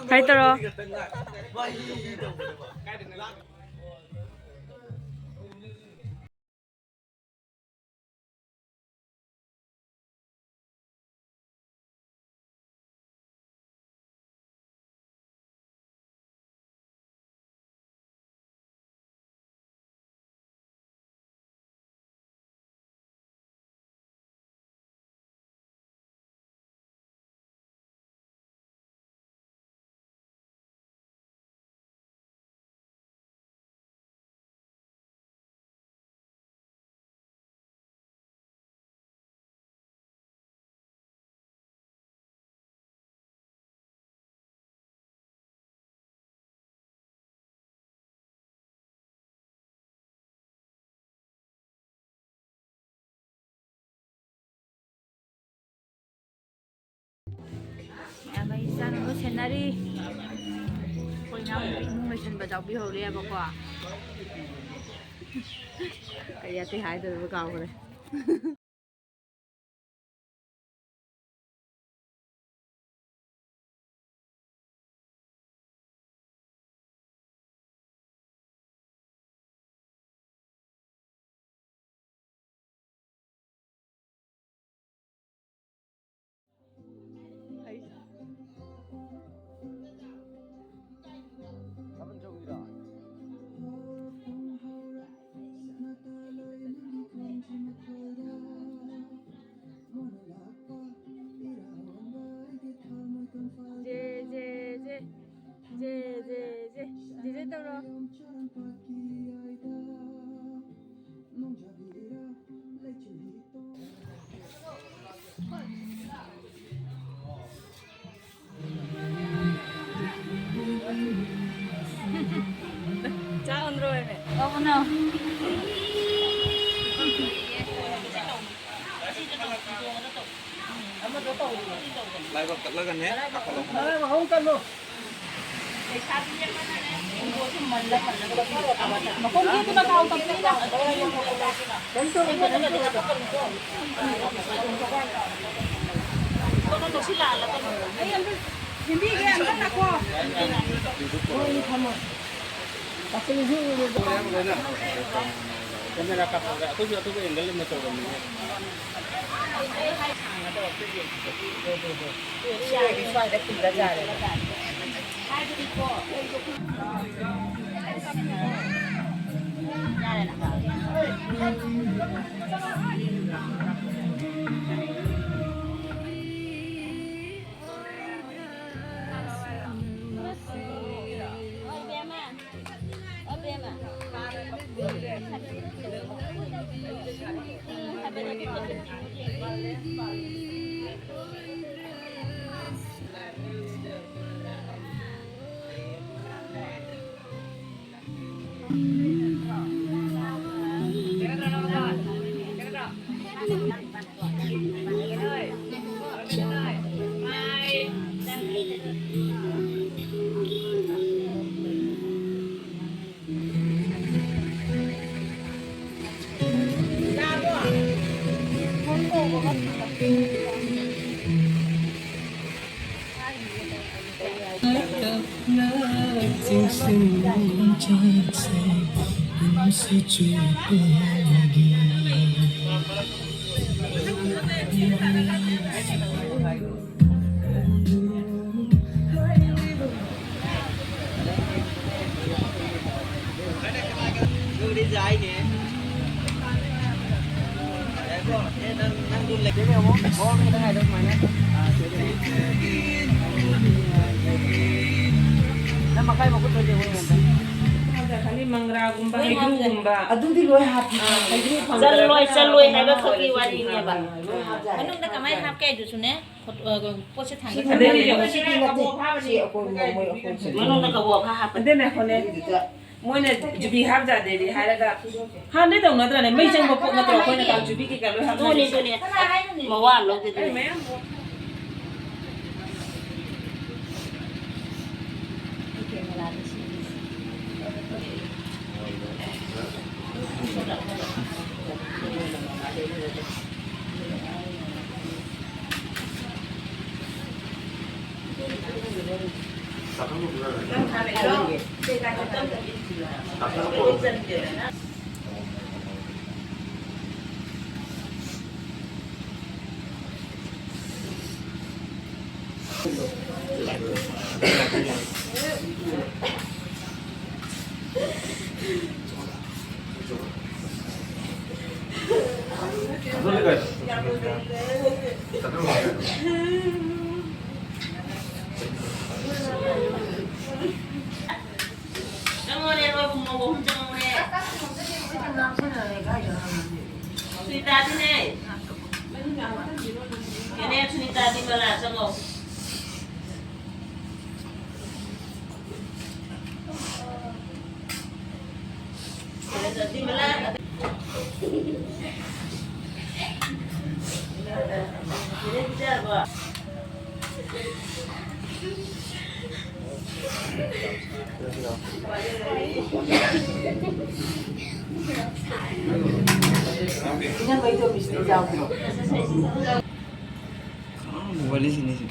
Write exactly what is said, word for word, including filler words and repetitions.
ꯀꯩ ꯇꯧꯔꯣ? ꯃꯌꯥꯝ ꯑꯩ ꯆꯥꯅꯕ ꯁꯦꯟꯅꯔꯤ꯫ ꯑꯩꯈꯣꯏ ꯏꯅꯥꯎꯅꯨꯄꯤ ꯏꯃꯨꯡ ꯂꯣꯏꯁꯟꯕ ꯌꯥꯎꯕꯤꯍꯧꯔꯦꯕꯀꯣ꯫ ꯀꯔꯤ ꯑꯇꯩ ꯍꯥꯏꯗꯣꯏꯅꯣ ꯀꯥꯎꯈ꯭ꯔꯦ꯫ J, J, J. J, J, J. J, J ꯇꯧꯔꯣ꯫ ꯂꯥꯏꯕꯛ ꯀꯠꯂꯒꯅꯦ, ꯀꯥꯈꯠꯂꯣ꯫ ꯃꯈꯣꯡꯒꯤ ꯑꯗꯨꯅ ꯊꯥꯎ ꯇꯧꯕꯅꯤꯅ꯫ ꯀꯩꯅꯣ ꯇꯧꯁꯤꯜꯂꯛꯑꯜꯂꯒꯅꯨ꯫ ꯑꯩ ꯑꯝꯇ ꯁꯦꯝꯕꯤꯒꯦ, ꯑꯝꯇ ꯉꯥꯏꯈꯣ꯫ ꯍꯣꯏ, ꯊꯝꯃꯣ꯫ ꯀꯦꯃꯦꯔꯥ ꯀꯥꯞꯄꯒ ꯑꯩꯈꯣꯏꯁꯨ ꯑꯇꯣꯞꯄ angle ꯑꯃ ꯇꯧꯔꯝꯃꯤꯅꯦ꯫ ꯁ꯭ꯋꯥꯏꯗ ꯈꯤꯜꯂ ꯆꯥꯔꯦ꯫ ꯅꯪ ꯃꯈꯥꯏ ꯃꯈꯨꯠ ꯂꯣꯏ ꯌꯦꯡꯉꯣ ꯌꯦꯡꯉꯣ꯫ ꯈꯪꯗꯦ, ꯈꯪꯗꯦ, ꯃꯪꯒ꯭ꯔꯥꯒꯨꯝꯕ, ꯍꯩꯒ꯭ꯔꯨꯒꯨꯝꯕ꯫ ꯑꯗꯨꯗꯤ ꯂꯣꯏ ꯍꯥꯞꯄꯤ꯫ ꯑꯥ, ꯍꯩꯒ꯭ꯔꯨ ꯐꯪꯗ꯭ꯔꯒꯅ ꯆꯜꯂꯣꯏ, ꯆꯜꯂꯣꯏ ꯍꯥꯏꯕ ꯈꯛꯀꯤ ꯋꯥꯔꯤꯅꯦꯕ꯫ ꯂꯣꯏ ꯍꯥꯞ ꯌꯥꯔꯦ꯫ ꯃꯅꯨꯡꯗ ꯀꯃꯥꯏꯅ ꯍꯥꯞꯀꯦ ꯍꯥꯏꯗꯨꯁꯨꯅꯦ, ꯐꯣꯇꯣ-, ꯑ, ꯄꯣꯠꯁꯦ ꯊꯥꯡꯒꯠ-, ꯑꯗꯩꯗꯤ ꯌꯦꯡꯉꯣ꯫ ꯁꯤꯗꯤ ꯅꯠꯇꯦ꯫ ꯁꯤ ꯑꯩꯈꯣꯏ ꯃꯣꯏ ꯑꯩꯈꯣꯏ ꯃꯅꯨꯡꯗ ꯀꯕꯣꯛ ꯈꯔ ꯍꯥꯞꯄ꯫ ꯑꯗꯨꯅꯦ, ꯍꯣꯏꯅꯦ꯫ ꯑꯗꯨꯗ ꯃꯣꯏꯅ ꯖꯨꯕꯤ ꯍꯥꯞ ꯌꯥꯗꯦꯗꯤ ꯍꯥꯏꯔꯒ, ꯍꯥꯟꯅꯗꯩ ꯇꯧꯅꯗ꯭ꯔꯅꯦ? ꯃꯩ ꯆꯪꯕ ꯄꯣꯠ ꯅꯠꯇ꯭ꯔꯣ ꯑꯩꯈꯣꯏꯅ ꯀꯥꯡ ꯖꯨꯕꯤ ꯀꯩꯀꯥ ꯂꯣꯏ ꯑꯗꯨꯅꯦ, ꯍꯥꯞꯅꯔꯤꯁꯦ? ꯑꯗꯨꯅꯦ꯫ ꯃꯋꯥ ꯑꯃ ꯂꯧꯗꯦ, ꯑꯗꯨꯅꯦ꯫ ꯑꯩ ꯃꯌꯥꯝ ꯆꯪꯉꯣꯅꯦ, ꯅꯣꯏ ꯕꯨꯡꯉꯣ ꯑꯍꯨꯝ ꯆꯪꯉꯣꯅꯦ꯫ ꯁꯨꯅꯤꯇꯥꯗꯤꯅꯦ꯫ ꯀꯦꯅꯦ, ꯁꯨꯅꯤꯇꯥꯗꯤ ꯃꯂꯥ ꯆꯪꯉꯣ꯫ ꯏꯅꯝꯃꯩꯗꯣ ꯃꯤꯁꯇꯦꯛ ꯌꯥꯎꯕ꯭ꯔꯣ? ꯀꯅꯥꯅꯣ ꯃꯣꯕꯥꯏꯜ ꯂꯤꯁꯤꯡ ꯂꯤꯁꯤꯡ?